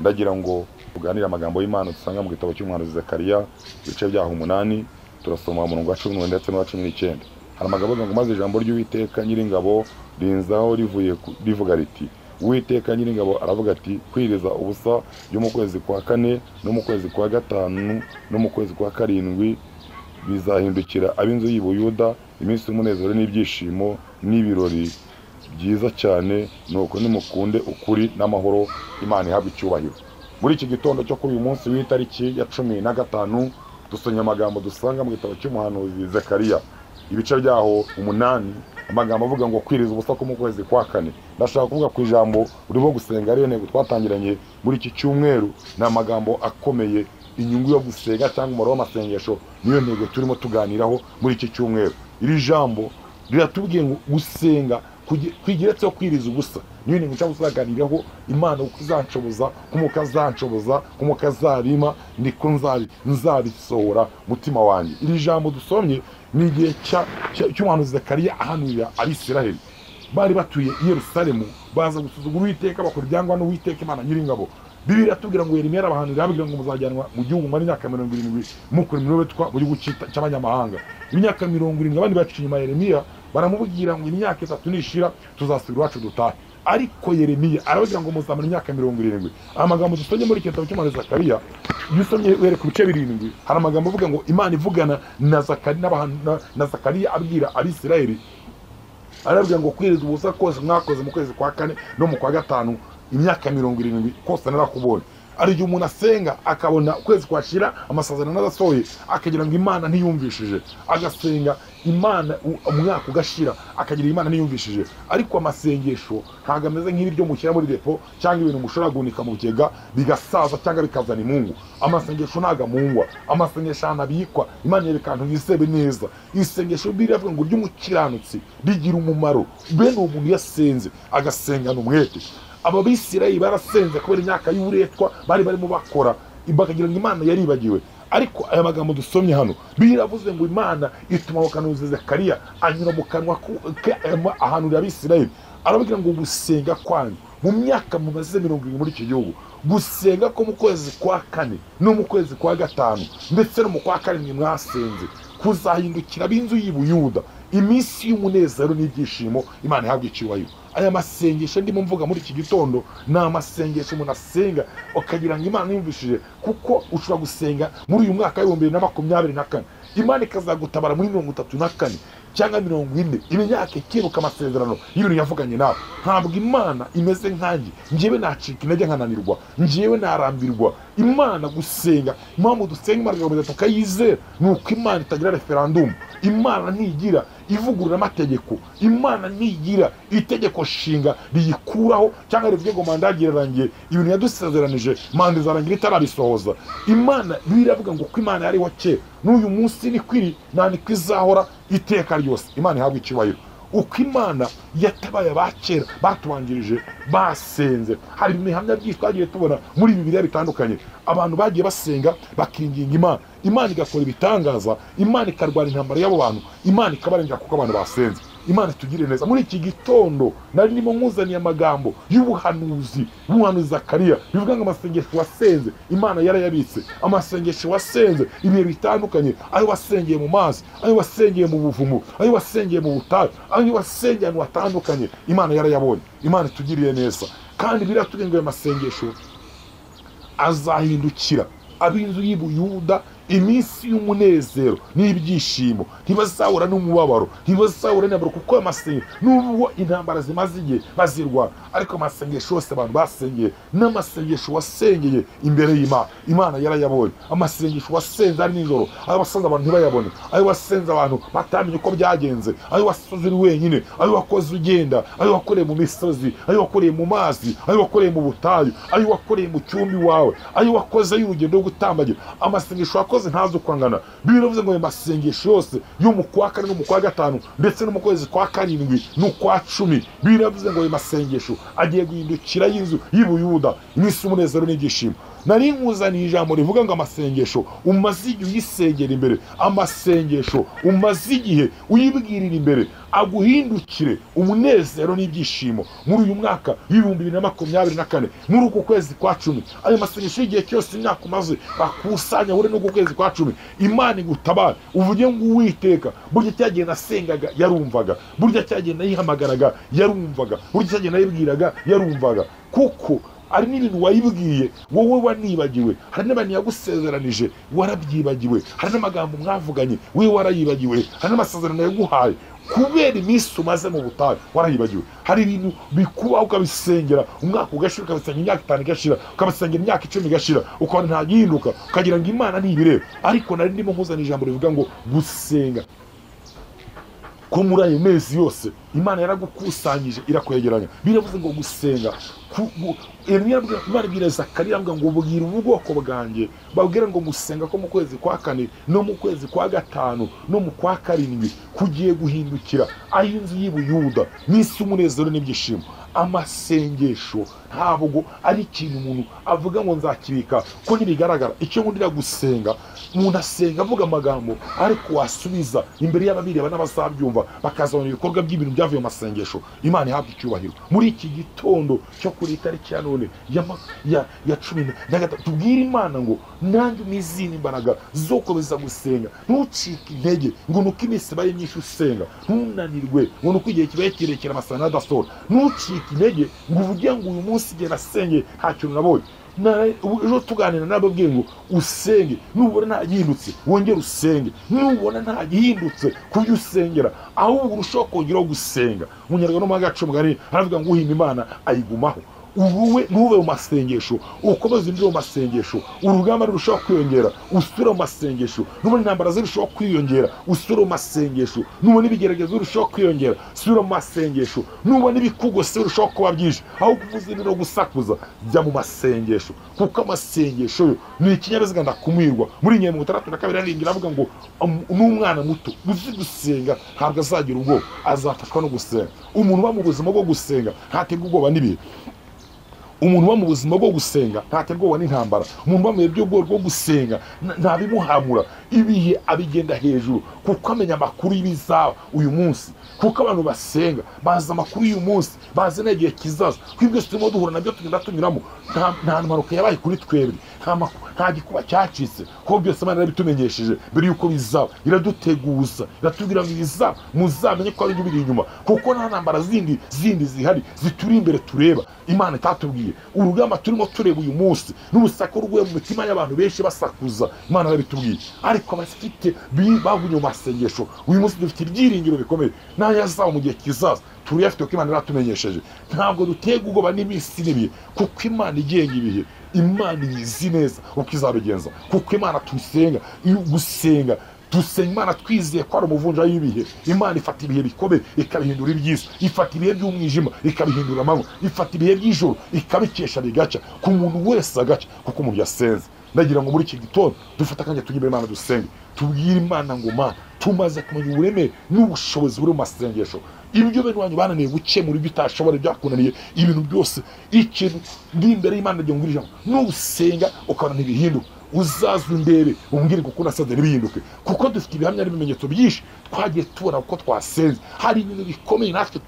Ndagira ngo tuganire amagambo y'Imana dusanga mu gitabo cy'umuhanuzi Zakariya, ibice byaho 8, turasoma umurongo wa 10 ndetse n'uwa 19. Hari amagambo avuga ngo maze ijambo ry'Uwiteka Nyiringabo rinzaho rivuye rivuga riti Uwiteka Nyiringabo aravuga ati kwiriza ubusa byo mu kwezi kwa 4 no mu kwezi kwa 5 no mu kwezi kwa 7 bizahindukira ab'inzu y'Ubuyuda iminsi y'umunezero n'ibyishimo n'ibirori byiza cyane, nuko nimukunde ukuri n'amahoro. Imana ihabwe icyubahiro. Muri iki gitondo cyo kuri uyu munsi w'itariki ya 15 dusomye amagambo dusanga mu gitabo cy'umuhanuzi Zakariya, ibice byaho 8, amagambo avuga ngo kwiriza ubusa ko mu kwezi kwa 4. Ndashaka kuvuga ku ijambo urimo gusenga, ariyo ntego twatangiranye muri iki cyumweru. Ni amagambo akomeye, inyungu yo gusenga cyangwa umumaro w'amasengesho, niyo ntego turimo tuganiraho muri iki cyumweru. Iri jambo riratubwiye ngo gusenga kwigeretseho kwiriza ubusa, niyo ntego nshaka kuzaganiraho. Imana uko izanshoboza, kumuka azanshoboza, kumuka azarima, niko nzabisohora mutima wanjye. Iri jambo dusomye ni igihe cy'umuhanuzi Zakariya ahanurira Abisiraheli bari batuye i Yerusalemu, baza gusuzugura Uwiteka, bakora ibyangwa n'Uwiteka Imana Nyiringabo. Bibiliya iratubwira ngo Yeremiya arabahanurira ababwira ngo muzajyanwa mu gihugu mumara imyaka 70 mukora imirimo mu gihugu cy'abanyamahanga. Imyaka 70 abandi baciye inyuma Yeremiya baramubwira ngo imyaka 3 nishira tuzasubira iwacu dutahe. Ariko Yeremiya arababwira ngo muzamara imyaka 70. Amagambo dusomye muri iki gitabo cy'umuhanuzi Zakariya, iyo usomye uhereye ku bice 7, hari amagambo avuga ngo Imana ivugana na Zakariya na Zakariya abwira Abisirayeli, arababwira ngo kwiriza ubusa kose mwakoze mu kwezi kwa 4 no mu kwa 5 imyaka 70 kose narakubonye. Ari igihe umuntu asenga akabona ukwezi kwashira amasezerano adasohoye, akagira ngo Imana ntiyumvishije, agasenga Imana umwaka ugashira akagira Imana ntiyumvishije. Ariko amasengesho ntabwo ameze nk'ibiryo mushyira muri depo cyangwa ibintu mushobora guhunika mu kigega bigasaza cyangwa bikazana imungu. Amasengesho ntabwo amungwa, amasengesho anabikwa. Imana yereka ahantu yisebe neza. Isengesho Bibiliya ivuga ngo ry'umukiranutsi rigira umumaro. Bene uwo muntu yasenze agasengana umwete. Aba Bisirayeli barasenze kubera imyaka y'uburetwa bari barimo bakora, bakagira ngo Imana yaribagiwe. Ariko aya magambo dusomye hano, Bibiliya iravuze ngo Imana ituma umuhanuzi Zakariya anyura mu kanwa ke ahanurira Abisirayeli, arababwira ngo gusenga kwanyu mu myaka mumaze 70 muri iki gihugu, gusenga ko mu kwezi kwa 4 no mu kwezi kwa 5 ndetse no mu kwa 7 mwasenze kuzahindukira ab'inzu y'Ubuyuda iminsi y'umunezero n'ibyishimo. Imana ihabwe icyubahiro. Aya masengesho ndimo mvuga muri iki gitondo ni amasengesho umuntu asenga ukagira ngo Imana yumvishije, kuko ushobora gusenga muri uyu mwaka w'ibihumbi 2024 Imana ikazagutabara muri 34 cyangwa 40, imyaka ikibuka amasezerano y'ibintu yavuganye nawe. Ntabwo Imana imeze nkanjye, njyewe nacika intege nkananirwa, njyewe narambirwa. Imana gusenga, impamvu dusenga Imana igakomeza tukayizera ni uko Imana itagira referendum, Imana ntigira ivugurura amategeko, Imana ntigira itegeko shinga riyikuraho cyangwa rivuge ngo manda yarangiye, ibintu yadusezeranije manda izarangira itarabisohoza. Imana biravuga ngo ko Imana yariho kera n'uyu munsi ni kwiri nta niko izahora iteka ryose. Imana ihabwe icyubahiro. Uko Imana yatabaye abakera batubanjirije basenze, hari ibihamya byinshi twagiye tubona muri Bibiliya bitandukanye, abantu bagiye basenga bakinginga Imana, Imana igakora ibitangaza, Imana ikarwana intambara y'abo bantu, Imana ikabarengera kuko abantu basenze. Imana itugirire neza. Muri iki gitondo nari ndimo nkuzaniye amagambo y'ubuhanuzi, ubuhanuzi Zakariya, bivuga ngo amasengesho wasenze Imana yarayabitse, amasengesho wasenze ibihe bitandukanye, ayo wasengeye mu mazi, ayo wasengeye mu buvumo, ayo wasengeye mu butayu, ayo wasengeye ahantu hatandukanye, Imana yarayabonye. Imana itugiriye neza. Kandi biratubwiye ngo ayo masengesho azahindukira ab'inzu y'Ubuyuda iminsi y'umunezero n'ibyishimo, ntibazahura n'umubabaro, ntibazahura n'intambara, kuko amasengesho nubwo intambara zimaze igihe bazirwana, ariko amasengesho yose abantu basengeye n'amasengesho wasengeye imbere y'Imana, Imana yarayabonye. Amasengesho wasenze ari nijoro, ayo wasenze abantu ntibayabone, ayo wasenze abantu batamenye uko byagenze, ayo wasoze uri wenyine, ayo wakoze ugenda, ayo wakoreye mu misozi, ayo wakoreye mu mazi, ayo wakoreye mu butayu, ayo wakoreye mu cyumbi wawe, ayo wakoze y'urugendo rwo gutambagira, amasengesho wakoze ntazi uko angana. Bibiliya ivuze ngo ayo masengesho yose yo mu kwa 4 no mu kwa 5 ndetse no mu kwezi kwa 7 n'ukwa 10, Bibiliya ivuze ngo ayo masengesho agiye guhindukira y'inzu y'Ubuyuda iminsi y'umunezero n'ibyishimo. Nari nkuzaniye ijambo rivuga ngo amasengesho umaze igihe uyisengera imbere, amasengesho umaze igihe uyibwirira imbere aguhindukire umunezero n'ibyishimo muri uyu mwaka w'2024, muri uku kwezi kwa 10. Ayo masengesho y'igihe cyose imyaka umaze bakusanya hure n'uku kwezi kwa 10, Imana igutabara uvuge ngo Uwiteka, burya cyagiye nasengaga yarumvaga, burya cyagiye nayihamagaraga yarumvaga, burya cyagiye nayibwiraga yarumvaga. Kuko ari n'ibintu wayibwiye wowe wanibagiwe, hari n'abantu yagusezeranije warabyibagiwe, hari n'amagambo mwavuganye wewe warayibagiwe, hari n'amasezerano yaguhaye kubera iminsi umaze mu butayu warayibagiwe. Hari ibintu bikubaho ukabisengera umwaka ugashira, ukabisengera imyaka 5 igashira, ukabisengera imyaka 10 igashira, ukabona nta gihinduka, ukagira ngo Imana ntibireba. Ariko nari ndimo nkuzana ijambo rivuga ngo gusenga ko muri ayo mezi yose Imana yaragukusanyije irakwegeranya. Biravuze ngo gusenga, Imana ibwira Zakariya ngo bwira ubwoko bwanjye, babwira ngo gusenga ko mu kwezi kwa 4 no mu kwezi kwa 5 no mu kwa 7 kugiye guhindukira aho inzu y'Ibuyuda n'isi umunezero n'ibyishimo. Amasengesho ntabwo ari ikintu umuntu avuga ngo nzakibika ko ntibigaragara. Icyo nkundira gusenga, umuntu asenga avuga amagambo ariko wasubiza imbere y'ababireba n'abazabyumva bakazabona ibikorwa by'ibintu byavuye mu masengesho. Imana ihabwa icyubahiro. Muri iki gitondo cyo kuri itariki ya none ya 13, tubwire Imana ngo nanjye n'izindi mbaraga zo gukomeza gusenga. Ntucike intege ngo nuko iminsi ibaye myinshi usenga, ntunanirwe ngo nuko igihe kibaye kirekire amasana adasohora. Ntucike intege ngo uvuge ngo uyu munsi igihe nasengeye nta kintu nabonye. Ejo tuganira nababwiye ngo usenge, nubona nta gihindutse wongere usenge, nubona nta gihindutse kubyo usengera ahubwo urushaho kongeraho gusenga. Umunyarwanda no mu gace mugari aravuga ngo uhima Imana ayigumaho. Ubuwe ntube mu masengesho, ukomeze indi mu masengesho, urugamba rurushaho kwiyongera usura mu masengesho, nubona intambara zirushaho kwiyongera usura mu masengesho, nubona ibigeragezo birushaho kwiyongera usura mu masengesho, nubona ibikugose birushaho kuba byinshi aho kuvuza no gusakuza jya mu masengesho. Kuko amasengesho yo ni ikinyabiziga ndakumirwa. Muri Nehemiya 62 arindwi aravuga ngo n'umwana muto uzi gusenga ntabwo azagira ubwoba, azafashwa no gusenga. Umuntu uba mu buzima bwo gusenga ntaterwa ubwoba n'ibihe. Umuntu uba mu buzima bwo gusenga ntaterwa ubwoba n'intambara. Umuntu uba mu bihe bwo gusenga ntabimuhamura, ibihe abigenda hejuru kuko amenya amakuru y'ibizaba uyu munsi. Kuko abantu basenga bazi amakuru y'uyu munsi, bazi n'igihe kizaza. Kuko ibyo turimo duhura nabyo tugenda tunyuramo, nta mpanuka yabaye kuri twebwe, nta gikuba cyacitse, kuko byose Imana yarabitumenyesheje mbere y'uko bizaba. Iraduteguza, iratubwira ngo ibizaba muzamenye ko ari biri inyuma, kuko nta ntambara zindi zihari zituri imbere tureba Imana itatubwiye. Urugamba turimo tureba uyu munsi n'urusaku rw'uwo mu mitima y'abantu benshi basakuza, Imana yarabitubwiye. Ariko abafite bagumye mu masengesho uyu munsi dufite ibyiringiro bikomeye n'ayazaba mu gihe kizaza turayafite kuko Imana yaratumenyesheje. Ntabwo dutega ubwoba n'iminsi n'ibihe, kuko Imana igenga ibihe, Imana izi neza uko izabigenza. Kuko Imana tusenga, iyo gusenga dusenga Imana twizeye ko ari umuvunja w'ibihe. Imana ifata ibihe bikomeye ikabihindura ibyiza, ifata ibihe by'umwijima ikabihindura amanywa, ifata ibihe by'ijoro ikabikesha bigaca ku muntu wese agaca kuko umuntu yasenze. Ndagira ngo muri iki gitondo dufate akanya tujye imbere Imana dusenge, tubwire Imana ngo Mana tumaze kumenya uburemere n'ubushobozi buri mu masengesho. Ibyo bene wanyu bananiye gukemura ibyo utashobora byakunaniye, ibintu byose ikintu ndi imbere y'Imana ndagira ngo ijambo nusenga ukabona ntibihinduka, uzaza undebe umbwire kuko nasenze ntibihinduke. Kuko dufite ibihamya n'ibimenyetso byinshi twagiye tubona uko twasenze. Hari ibintu bikomeye natwe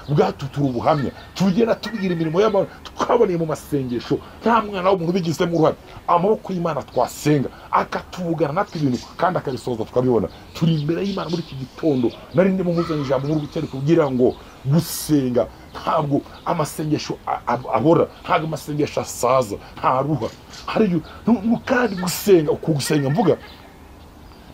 ubwacu turi ubuhamya, tugenda tubwira imirimo y'Imana twaboneye mu masengesho. Nta mwana w'umuntu ubigizemo uruhare, amaboko y'Imana twasenga akatuvugana natwe ibintu kandi akabisohoza tukabibona. Turi imbere y'Imana muri iki gitondo. Nari ndimo nkuzana ijambo muri gutera kugira ngo gusenga ntabwo amasengesho abora, ntabwo amasengesho asaza, ntaruha. Hari kandi gusenga, uko gusenga mvuga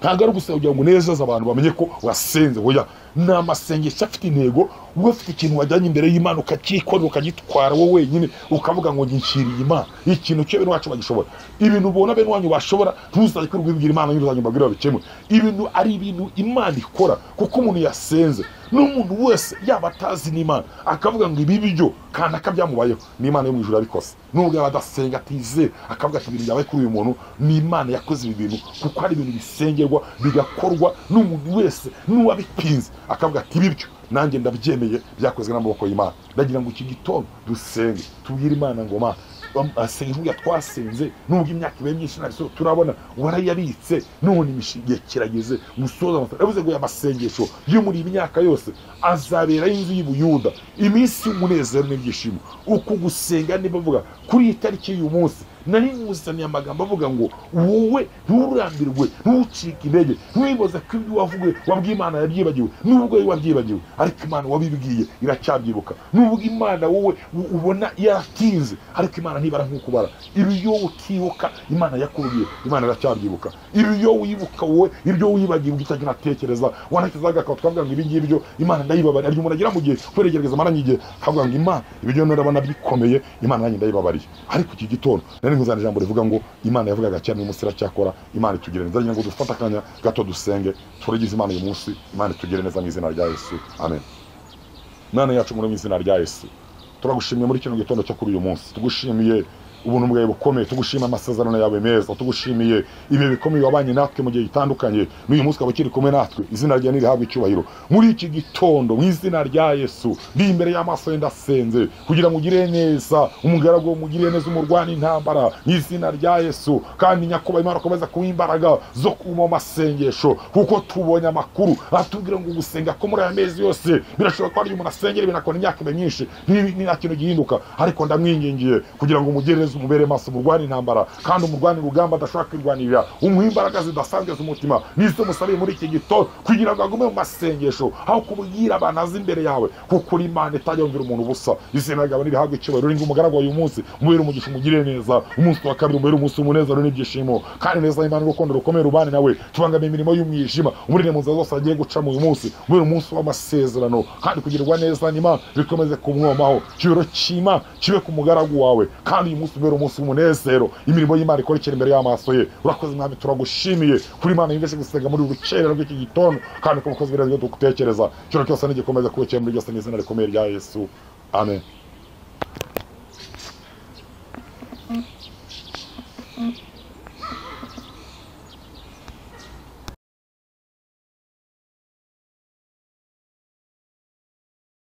ntabwo ari gusenga kugira ngo unezeze abantu bamenye ko wasenze. Oya, ni amasengesho afite intego. Wowe ufite ikintu wajyanye imbere y'Imana ukakikorera ukagitwara wowe wenyine, ukavuga ngo ngishyiriye Imana ikintu cyo bene wacu bagishobora. Ibintu ubona bene wanyu bashobora ntuzajye kwibwira Imana nyine mbabwira babikemure. Ibintu ari ibintu Imana ikora kuko umuntu yasenze. N'umuntu wese yaba atazi n'Imana akavuga ngo ibi byo kandi akabyamubayeho, ni Imana yo mu ijuru yabikoze. Nubwo yaba adasenga atizera akavuga ati ibintu byabaye kuri uyu muntu ni Imana yakoze ibi bintu, kuko ari ibintu bisengerwa bigakorwa n'umuntu wese n'uwabipinze akavuga ati ibi byo nanjye ndabyemeye byakozwe n'amaboko y'Imana. Ndagira ngo iki gitondo dusenge tubwire Imana ngo Mana Amasengesho twasenze nubwo imyaka ibaye myinshi nta gisozo turabona, warayabitse none imishinga kirageze musoza amafaranga. Yavuze ngo amasengesho yo muri iyi myaka yose azabera inzu y'Ubuyuda iminsi y'umunezero n'ibyishimo. Uku gusenga niba bavuga kuri iyi tariki y'uyu munsi, nari nkuzaniye amagambo avuga ngo wowe nturambirwe, ntucike intege, ntiwibaze ko ibyo wavuze wabwiye Imana yabyibagiwe, nubwo wowe wabyibagiwe ariko Imana wabibwiye iracyabyibuka. Nubwo Imana wowe ubona yaratinze ariko Imana ntibara nk'ukubara. Ibyo utibuka Imana yakubwiye, Imana iracyabyibuka. Ibyo wibuka wowe, ibyo wibagiwe ugitangira unatekereza, wanatekerezaga twavuga ngo ibi ngibyo Imana ndayibabariye. Ariko umuntu agira mu gihe kubera igerageza amaranye igihe akavuga ngo Imana ibyo ndabona bikomeye, Imana nanjye ndayibabariye. Ariko iki gitondo nari nkuzana ijambo rivuga ngo Imana yavugaga cyane uyu munsi iracyakora. Imana itugire neza. Ngo dufate akanya gato dusenge, turagize Imana uyu munsi, Imana itugire neza mu izina rya Yesu, amen. Imana yacu muri mu izina rya Yesu, turagushimiye muri kino gitondo cyo kuri uyu munsi, tugushimiye ubuntu bwawe bukomeye, tugushima amasezerano yawe meza, tugushimiye ibihe bikomeye wabanye natwe mu gihe gitandukanye, n'uyu munsi ukaba ukiri kumwe natwe. Izina ryawe nirihabwe icyubahiro muri iki gitondo mu izina rya Yesu. Ndi imbere y'amaso ye ndasenze kugira ngo ugire neza umugaragu, umugirire neza umurwana intambara mu izina rya Yesu. Kandi nyakubahwa Imana akomeza kuba imbaraga zo kuma mu masengesho, kuko tubonye amakuru atubwira ngo gusenga ko muri aya mezi yose birashoboka ko hari umuntu asengera ibintu akora imyaka myinshi nta kintu gihinduka, ariko ndamwingingiye kugira ngo umugereze, umubere maso, umurwane intambara kandi umurwane urugamba adashobora kwirwanirira, umuhe imbaraga zidasanzwe z'umutima nizo musabiye muri iki gitondo kugira ngo agume mu masengesho aho kubwira abantu azi imbere yawe, kuko uri Imana itajya yumvira umuntu ubusa. Izina ryawe nirihabwe icyubahiro. Uri umugaragu wawe uyu munsi, umubere umugisha, umugirire neza. Umunsi wa kabiri umubere umunsi w'umunezero n'ibyishimo, kandi neza Imana urukundo rukomeye rubane nawe. Tubangamiye imirimo y'umwijima, umurinde mu nzira zose agiye gucamo uyu munsi, umubere umunsi w'amasezerano kandi kugirirwa neza n'Imana bikomeze kumwomaho. Icyubahiro cy'Imana kibe ku mugaragu wawe, kandi uyu munsi umubere umunsi w'umunezero, imirimo y'Imana ikorekera imbere y'amaso ye. Urakoze Mwami, turagushimiye kuri Imana yumvise gusenga muri rukerera rw'iki gitondo, kandi ko mukozi bireze dutekereza cyo cyose n'igikomeza kubekera muri byose mu izina rikomeye rya Yesu, amen.